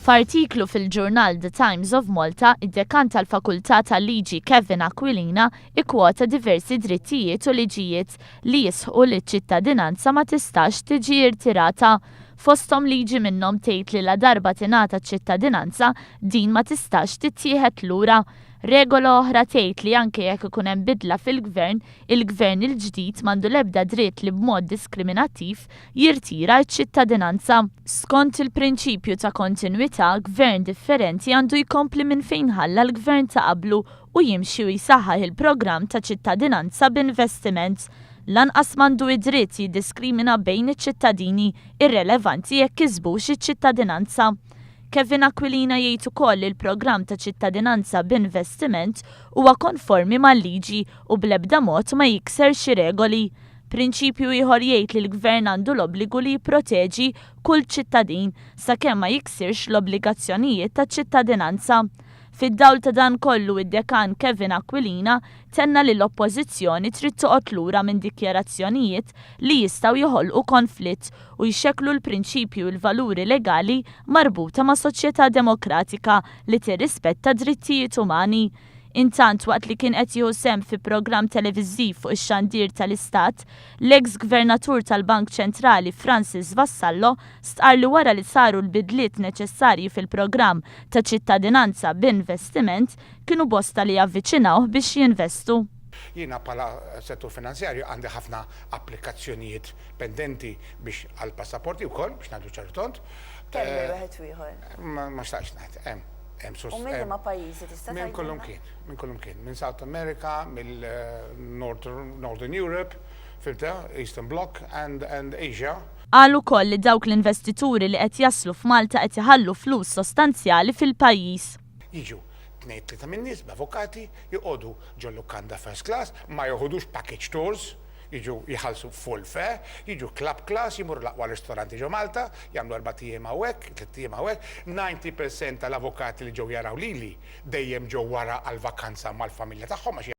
F'artiklu fil-ġurnal The Times of Malta, id-Dekan tal-Fakultà tal-Liġi Kevin Aquilina ikkwota diversi drittijiet u liġijiet li jisħqu li ċ-ċittadinanza ma tistax tiġi irtirata. Fosthom liġi minnhom tgħid li ladarba tingħata ċ-ċittadinanza, din ma tistax tittieħed lura. Regola oħra tgħid li anke jekk ikun hemm bidla fil-gvern, il-gvern il-ġdid m'għandu l-ebda dritt li b'mod diskriminattiv jirtira ċ-ċittadinanza. Skont il-prinċipju ta' kontinwità, gvern differenti għandu jkompli minn fejn ħalla l-gvern ta' qablu u jimxi u jsaħħaħ il-programm ta' ċittadinanza b'investiment. Lanqas m'għandu id-dritt jiddiskrimina bejn iċ-ċittadini, irrelevanti jekk kisbux iċ-ċittadinanza. Kevin Aquilina jgħid ukoll li l-programm ta' ċittadinanza b'investiment huwa konformi mal-liġi u bl-ebda mod ma jikser xi regoli. Prinċipju ieħor jgħid li l-gvern għandu l-obbligu li jipproteġi kull ċittadin sakemm ma jiksirx l-obbligazzjonijiet taċ-ċittadinanza. Fid-dawl ta' dan kollu id-Dekan Kevin Aquilina tenna li l-Oppożizzjoni trid toqgħod lura minn dikjarazzjonijiet li jistgħu joħolqu konflitt u jxekklu l-prinċipji u l-valuri legali marbuta ma' soċjetà demokratika li tirrispetta drittijiet umani. Intant waqt li kien qed jieħu sehem fi programm televiżiv fuq ix-xandir tal-Istat, l-eks Gvernatur tal-Bank Ċentrali Francis Vassallo stqarr li wara li saru l-bidliet neċessarji fil-programm ta' ċittadinanza b'investiment, kienu bosta li avviċinawh biex jinvestu. Jiena bħala settur finanzjarju għandi ħafna applikazzjonijiet pendenti biex għal passaporti wkoll biex ngħidu ċar u tond. Kemm bejn wieħed u ieħor? Ma xtaqtx ngħid, hemm. Hemm U minn liema pajjiżi tista' Minn kullum kien, minn kullum kien, minn South America, mill-Northern Europe, fhimtha, Eastern Bloc and, and Asia. Qal ukoll li dawk l-investituri li qed jaslu f'Malta qed iħallu flus sostanzjali fil-pajjiż. Jiġu tnejn tlieta min-nies b'avukati, joqogħdu ġo lukanda first class, ma joħodux package tours, jiġu jħallsu full fare, jiġu club class, jimorru l-aqwa ristoranti ġo Malta, jagħmlu 4 ijiem hawnhekk, 3 ijiem hawnhekk. 90% tal-avukati li ġew jaraw lili dejjem ġew wara għal vakanza mal-familja tagħhom għax.